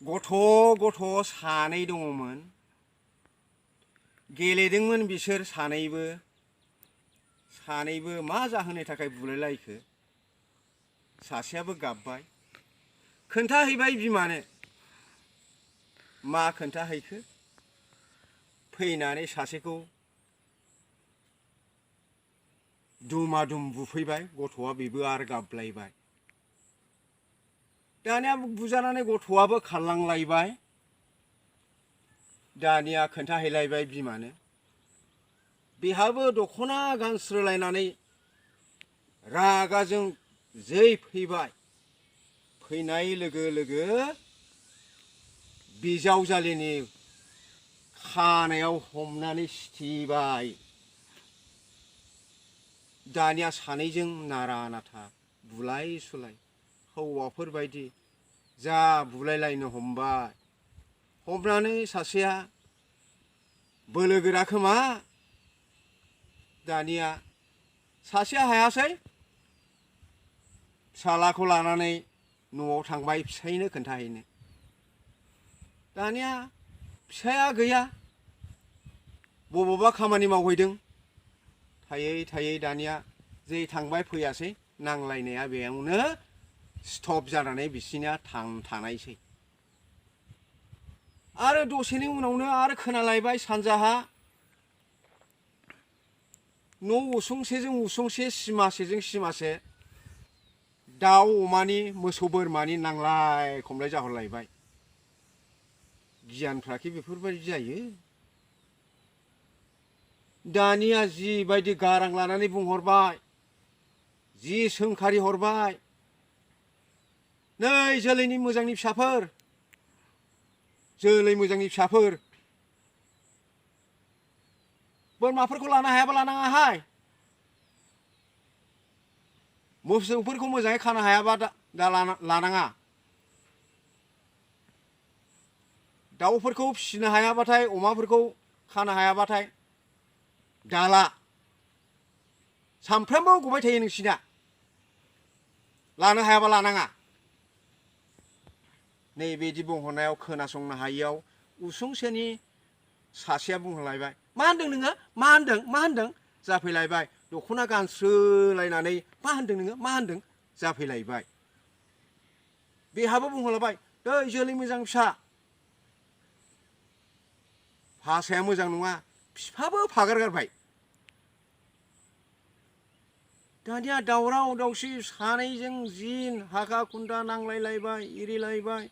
गथ' सानै दङमोन। गेलेदोंमोन बिसोर सानैबो मा जाहोननि थाखाय बुलायलायखो। सासेयाबो गाबबाय, खोन्थाहैबाय बिमानो। मा खोन्थाहैखो? फैनानै सासेखौ दुमादुम बुफैबाय। गथ'आ बेबो आरो गाबलायबाय। दानिया बुजानानै गथ'आबो खारलांलायबाय। दानिया खोन्थाहैलायबाय बिमानो। बेहाबो दख'ना गानस्रोलायनानै रागाजों जै फैबाय। फैनाय लोगो लोगो बिजावजालिनि खानायाव हमनानै सिथिबाय। दानिया सानैजों नारा नाथा बुलाय सुलाय हौवाफोरबायदि जा बुलायलायनो हमबाय। हमनानै सासेया बोलोगोरा खोमा। दानिया सासेया हायासै। फिसालाखौ लानानै न'आव थांबाय फिसायनो खोन्थाहैनो। दानिया फिसाया गैया, बबावबा खामानि मावहैदों। थायै थायै दानिया जै थांबाय फैयासै नांलायनाया बेयावनो स्टप जानानै बिसिना थानायसै। आरो दसेनि उनावनो आरो खोनालायबाय सानजाहा न' उसुंसेजों उसुंसे सिमासेजों सिमासे दाउ अमानि मोसौ बोरमानि नांलाय खमलाय जाहरलायबाय। गियानफ्राखि बेफोरबायदि जायो। दानिया जिबायदि गारां लानानै बुंहरबाय, जि सोंखारि हरबाय, नै जोलैनि मोजांनि फिसाफोर, जोलै मोजांनि फिसाफोर, बोरमाफोरखौ लानो हायाबा लानाङाहाय। मोसौफोरखौ मोजाङै खानो हायाबा दा लानाङा। दाउफोरखौ फिसिनो हायाबाथाय, अमाफोरखौ खानो हायाबाथाय दाला। सामफ्रामबो गबाय थायो नोंसिना। लानो हायाबा लानाङा। नैबेदि बुंहरनायाव खोनासंनो हायियाव उसुंसेनि सासेया बुंहरलायबाय, मा होनदों नोङो? मा होनदों? मा होनदों? जाफैलायबाय। दख'ना गानस्रोलायनानै मा होनदों नोङो? मा होनदों? जाफैलायबाय। बेहाबो बुंहरलायबाय, दै जोलै मोजां फिसा, भाषाया मोजां नङा। बिफाबो फागारगारबाय। दानिया दावराव दावसि सानैजों जिन हागा खुन्दा नांलायलायबाय, एरिलायबाय।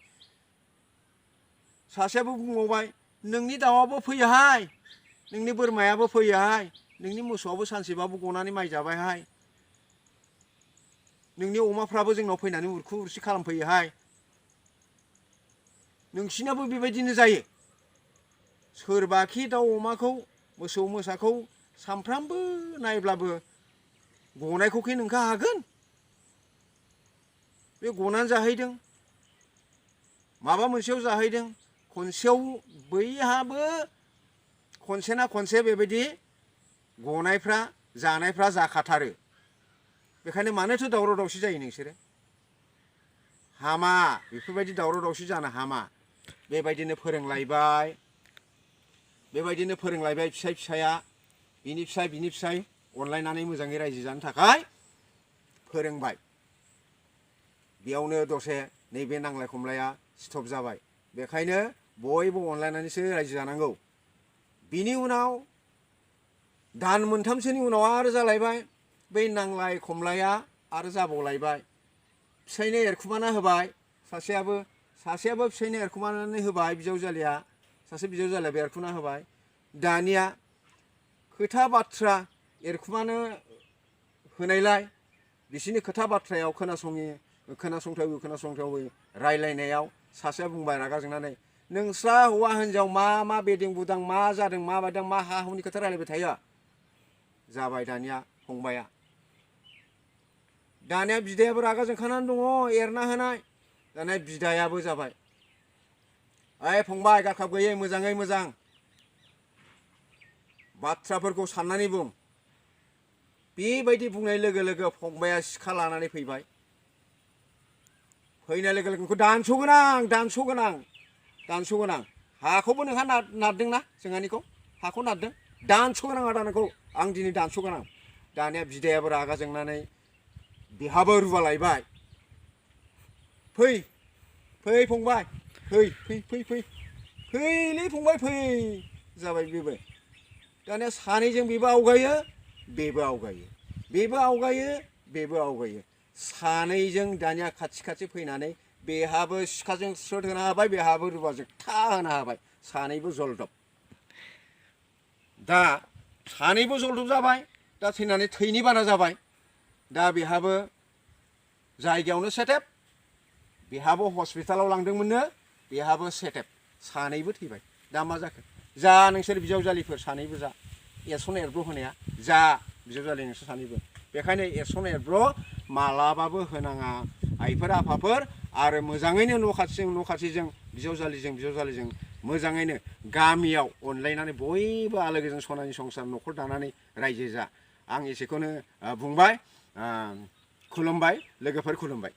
सासेयाबो बुंबावबाय, नोंनि दाउआबो फैयोहाय, नोंनि बोरमायाबो फैयोहाय, नोंनि मोसौआबो सानसेबाबो गनानै माइ जाबायहाय, नोंनि अमाफ्राबो जोंनाव फैनानै उरखु उरसि खालामफैयोहाय। नोंसिनाबो बेबायदिनो जायो। सोरबाखि दाउ अमाखौ मोसौ मोसाखौ सामफ्रामबो नायब्लाबो गनायखौखि नोंहा हागोन? बे गनानै जाहैदों, माबा मोनसेयाव जाहैदों, खनसेयाव बैहाबो खनसेना खनसे बेबायदि गनायफ्रा जानायफ्रा जाखाथारो। बेखायनो मानोथो दावराव दावसि जायो नोंसोरो? हामा, बेफोरबायदि दावराव दावसि जानो हामा। बेबायदिनो फोरोंलायबाय फिसाया बिनि फिसाय अनलायनानै मोजाङै रायजो जानो थाखाय फोरोंबाय। बेयावनो दसे नैबे नांलाय खमलाया स्टप जाबाय। बेखायनो बयबो अनलायनानैसो रायजो जानांगौ। बिनि उनाव दान मोनथामसोनि उनाव आरो जालायबाय। बै नांलाय खमलाया आरो जाबावलायबाय। फिसायनो एरखुमाना होबाय सासेयाबो फिसायनो एरखुमानानै होबाय। बिजावजालिया सासे बिजावजालियाबो एरखुना होबाय। दानिया खोथा बाथ्रा एरखुमानो होनायलाय बिसोरनि खोथा बाथ्रायाव खोनासंथावै रायलायनायाव सासेया बुंबाय रागा जोंनानै, नोंस्रा हौवा हिनजाव मा बेदें बुदां मा जादों मा बायदों मा हा हुनि खोथा रायलायबाय थायो? जाबाय दानिया फंबाया। दानिया बिदायाबो रागा जोंखानानै दङ एरना होनाय। दानिया बिदायाबो जाबाय, ओइ फंबाय गारखाब गैयै मोजाङै मोजां बाथ्राफोरखौ साननानै बुं। बेबायदि बुंनाय लोगो लोगो फंबाया सिखा लानानै फैबाय। फैनाय लोगो लोगो नोंखौ दानस'गोन आं। दानस'गोन आं हाखौबो नोंहा नारदोंना जोंहानिखौ हाखौ नारदों दानस'गोन आं आदानिखौ आं दिनै दानस'गोन आं दानिया बिदायाबो रागा जोंनानै बेहाबो रुवा लायबाय फै फै फंबाय फै फै फै फै फैलै फंबाय फै जाबाय बेबो दानिया सानैजों बेबो आवगायो बेबो आवगायो बेबो आवगायो बेबो आवगायो सानैजों दानिया खाथि खाथि फैनानै बेहाबो सिखाजों स्रोद होनो हाबाय बेहाबो रुवाजों था होनो हाबाय सानैबो जलदब दा सानैबो जलदब जाबाय दा थैनानै थैनि बाना जाबाय दा बेहाबो जायगायावनो सेटेप बेहाबो हस्पिटालाव लांदोंमोननो बेहाबो सेटेप सानैबो थैबाय दा मा जाखो जा नोंसोर बिजावजालिफोर सानैबो जा एरसन एरब्र होनाया जा बिजावजालि नोंसोर सानैबो बेखायनो एरसन एरब्र मालाबाबो होनाङा आइफोर आफाफोर आरो मोजाङैनो न' खाथिजों बिजावजालिजों मोजाङैनो गामियाव अनलायनानै बयबो आलो गोजोन सनानि संसार न'खर दानानै रायजो जा आं एसेखौनो बुंबाय खुलुमबाय लोगोफोर खुलुमबाय।